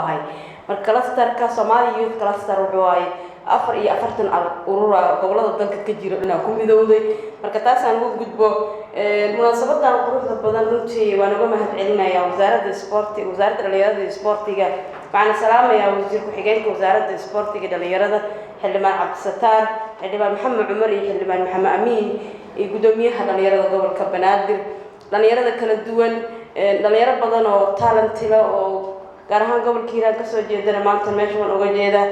ahay. Marka clusterka Somali Youth Cluster wuxuu ahay 44 urura gobolada dalka ka jira inaa ku midowday. Marka taasaan ugu gudbo munaasabadan quruxda badan, runtii waan uga mahad celinayaa wasaaradda isboorti, wasaaradda dhalinyarada iyo isboortiga. Waxaana salaamayaa wasiir ku-xigeenka wasaaradda isboortiga dhalinyarada, Xildhibaan Cabdisataar, Xildhibaan Maxamed Cumar iyo Xildhibaan Maxamed Amiin, iyo guddoomiyaha dhalinyarada gobolka Banaadir, dhalinyarada kala duwan, dhalinyaro badan oo talent leh oo gaar ahaan gobolka Hiiraan kasoo jeedana maanta meesha waan uga jeedaa.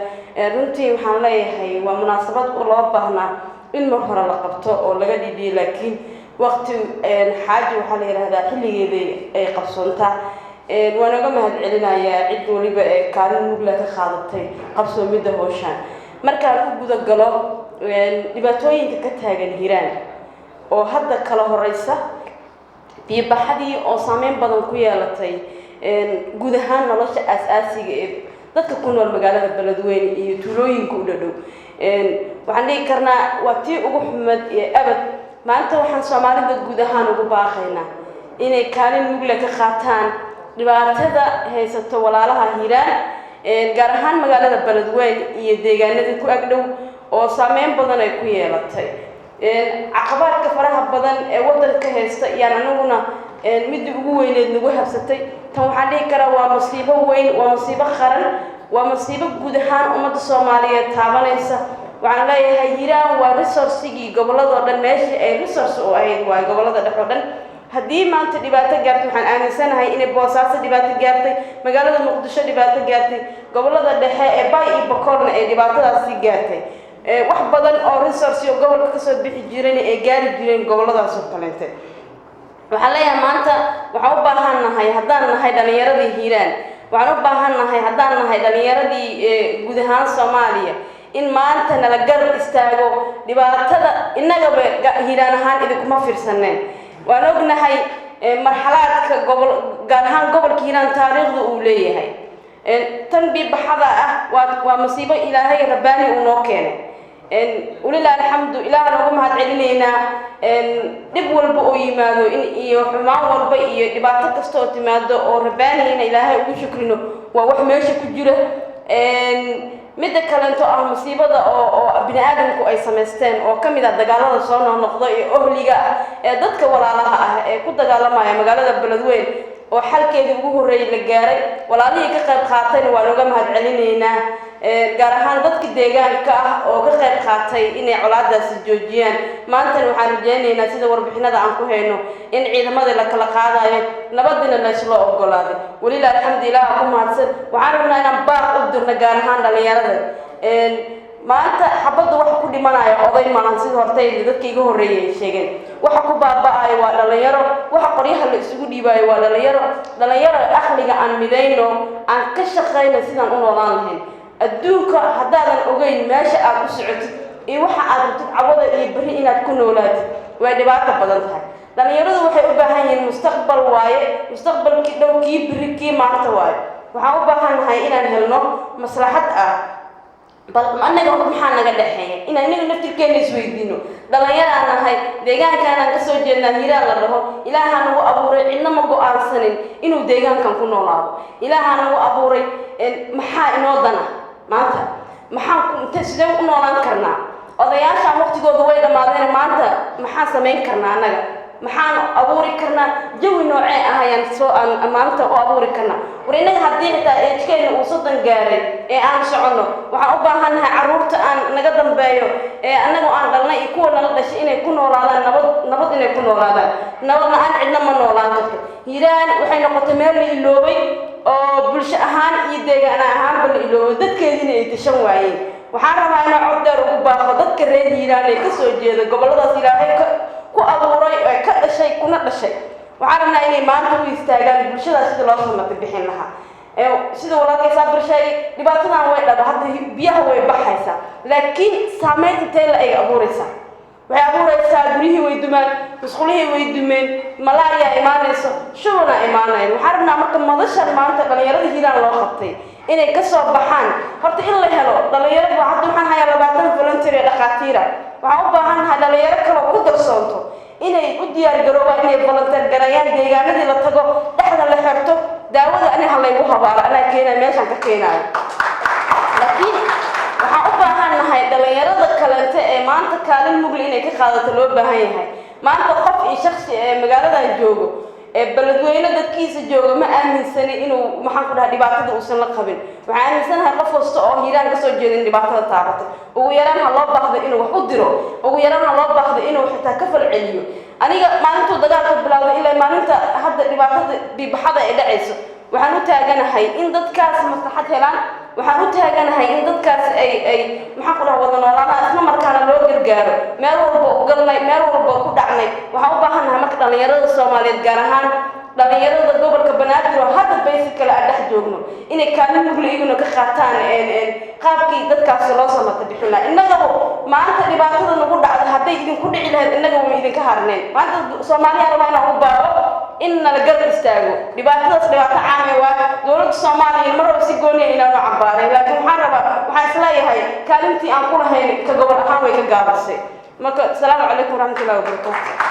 Runtii waxaan leeyahay waa munaasabad loo baahnaa in mar hore la qabto oo laga dhiibiyo, laakiin waqti xaaji waxaa la yidhahdaa xilligeeda ay qabsoontaa. Waan uga mahad celinayaa cid waliba ee kaalin mugla ka qaadatay qabsoomidda howshaan. Markaan u guda galo dhibaatooyinka ka taagan Hiiraan oo hadda kala horeysa, biyobaxadii oo saameyn badan ku yeelatay guud ahaan nolosha aas-aasiga ee dadka ku nool magaalada Beledweyne iyo tuulooyinka u dhadhow, waxaan dhihi karnaa waa tii ugu xumad ee abad. Maanta waxaan Soomaalida guud ahaan ugu baaqaynaa inay kaalin mugle ka qaataan dhibaatada haysato walaalaha Hiiraan, gaar ahaan magaalada Beledweyne iyo deegaanadii ku agdhow oo saameyn badan ay ku yeelatay caqabaadka faraha badan ee waddanka haysta. Iyaan anaguna midii ugu weyneed nagu habsatay tan, waxaan dhihi karaa waa masiibo weyn, waa masiibo qaran, waa masiibo guud ahaan ummadda Soomaaliyeed taabanaysa. Waxaan leeyahay Hiiraan waa resourcigii gobolladoo dhan, meeshii ay resource u ahayd waayo gobollada dhex oo dhan. Haddii maanta dhibaato gaartay, waxaan aaminsanahay inay Boosaaso dhibaato gaartay, magaalada Muqdisho dhibaato gaartay, gobollada dhexe ee Bay iyo Bakoolna ay dhibaatadaasi gaartay, wax badan oo resource oo gobolka kasoo bixi jirayna ay gaari jireen gobolladaas oo kaleente. Waxaan leeyahay maanta waxaan u baahan nahay, haddaan nahay dhalinyaradii Hiiraan, waxaan u baahan nahay, haddaan nahay dhalinyaradii guud ahaan Soomaaliya, in maanta nala garab istaago dhibaatada. Innagaba Hiiraan ahaan idinkuma fiirsaneen. Waan ognahay marxalaadka gobol, gaar ahaan gobolka Hiiraan, taariikhda uu leeyahay. Tan biibaxada ah waa masiibo Ilaahay rabbaani uu noo keenay. Walilah alxamdu, Ilaah noogu mahad celinaynaa. Dhib walba oo yimaado in iyo xumaan walba iyo dhibaato kasta oo timaado oo rabbaaniyana Ilaahay ugu shukrino, waa wax meesha ku jira. Midda kalento ah masiibada oo bini aadamku ay samaysteen oo ka mid ah dagaalada soo noqnoqda ee ohliga ah ee dadka walaalaha ah ee ku dagaalamaya magaalada Beledweyn oo xalkeedii ugu horreeyay la gaaray, walaalihii ka qayb qaatayna waan uga mahad celinaynaa, gaar ahaan dadka deegaanka ah oo ka qayb qaatay inay colaadaasi joojiyaan. Maantana waxaan rajaynaynaa, sida warbixinada aan ku hayno, in ciidamadii la kala qaadayo, nabadina laysla ogolaaday. Welilah alxamdu, Ilaaha ku mahadsan. Waxaan rabnaa inaan baaq u dirno gaar ahaan dhalinyarada. Maanta xabadda waxa ku dhimanaya oday maahan, sida hortay dadka iga horreeyay ay sheegeen. Waxa ku baaba'ayo waa dhalinyaro, waxa qoryaha la isugu dhiibaayo waa dhalinyaro. Dhalinyaro, aqliga aan midayno, aan ka shaqayno sidaan u noolaan lahayn. Adduunka haddaadan ogeyn meesha aad u socotid iyo waxa aad rabtid cawada iyo berri inaad ku noolaatid, way dhibaato badan tahay. Dhalinyaradu waxay u baahan yihiin mustaqbal waaye, mustaqbalkii dhow, kii berri, kii maanta waaye. Waxaan u baahan nahay inaan helno maslaxad ah. Bal annaga maxaa naga dhexeeya? Inaan inaga naftirkeena isweydiino. Dhalinyaraan nahay, deegaankaanaan kasoo jeednaa, Hiiraan la dhaho. Ilaahaa nagu abuuray, cidna ma go-aansanin inuu deegaankan ku noolaado. Ilaahaa nagu abuuray. Maxaa inoo dana maanta? Maxaan inte sideen u noolaan karnaa? Odayaashaan waqtigooda way dhammaadeen. Maanta maxaan samayn karnaa annaga? Maxaan abuuri karnaa? Jawi noocee ah ayaan soo aan maanta u abuuri karnaa? War innaga haddii xitaa age-keena uu 30 gaaray ee aan soconno, waxaan u baahannahay carruurta aan naga dambeeyo ee annaga aan dhalnay iyo kuwa nala dhashay inay ku noolaadaan nabad, nabad inay ku noolaadaan. Nabad la-aan cidna ma noolaan karto. Hiiraan waxay noqotay meel la iloobay oo bulsho ahaan iyo deegaan ahaanba la iloobay, dadkeediina ay tashan waayeen. Waxaan rabaa inaan cod dheer ugu baaqo dadka reer Hiiraan ee kasoo jeeda gobolladaas Ilaahay ku abuuray ee ka dhashay kuna dhashay. Waxaan rabnaa inay maanta u istaagaan bulshadaas sida loo samata bixin lahaa. Sida walaalkay Saabir sheegay, dhibaatadan way dhaba hadda biyaha way baxaysaa, laakiin saameyn intee la ay abuuraysaa? Waxay abuuraysaa guryihii way dumaan, musqulihii way dumeen, malaria imaanayso, shubana imaanayn. Waxaan rabnaa marka madashan maanta dhalinyarada Hiiraan loo qabtay inay kasoo baxaan. Horta in la helo dhalinyaro. Hadda waxaan hayaa 20 voluntary ee dhakhaatiira. Waxaan u baahannahay dhalinyaro kaloo ku darsoonto inay u diyaar garoobaan inay volunteer garayaan, deegaanadii la tago, dhexda la xirto. Daawada ani ha laygu habaaro, anaa keenayo, meeshaan ka keenaayo. Laakiin waxaan u baahan nahay dhalinyarada kalente ee maanta kaalin mugli inay ka qaadato loo baahan yahay. Maanta qof iyo shaksi ee magaaladan joogo, ee Beledweyne dadkiisa jooga, ma aaminsani inuu, maxaan ku dhaha, dhibaatada uusan la qabin. Waxaan aaminsanahay qof kasta oo Hiiraan kasoo jeeda in dhibaatada taabatay. Ugu yaraan ha loo baahdo inuu wax u diro, ugu yaraan ha loo baahdo inuu xitaa ka falceliyo. Aniga maalintuu dagaalka bilowday ilaa maalinta hadda dhibaatada dhibaxada ay dhacayso, waxaan u taaganahay in dadkaas maslaxad helaan. Waxaan u taaganahay in dadkaas ay, maxaan ku dhaha, wada noolaadaan, isla markaana loo gargaaro. Meel walba u galnay, meel walba ku dhacnay. Waxaan u baahannahay marka dhalinyarada Soomaaliyeed, gaar ahaan dhalinyarada gobolka Banaadir oo hadda basically aan dhex joogno, inay kaalin mugla iyaguna ka qaataan qaabkii dadkaasi loo samata bixin lahaa. Innagaba maanta dhibaatada nagu dhacda hadday idinku dhici lahayd, innagaba ma idinka harneen. Maanta Soomaaliya rabaa inaan u baaqo in nala garab istaago. Dhibaatadaas dhibaato caame waa. Dowladda Soomaaliya mar raba si gooniya inaanu cambaaray, laakiin waxaan rabaa, waxaan isleeyahay kaalintii aan ku lahayn ka gobol ahaan way ka gaabisay. Marka asalaamu calaykum waraxmatullahi wabarakaatu.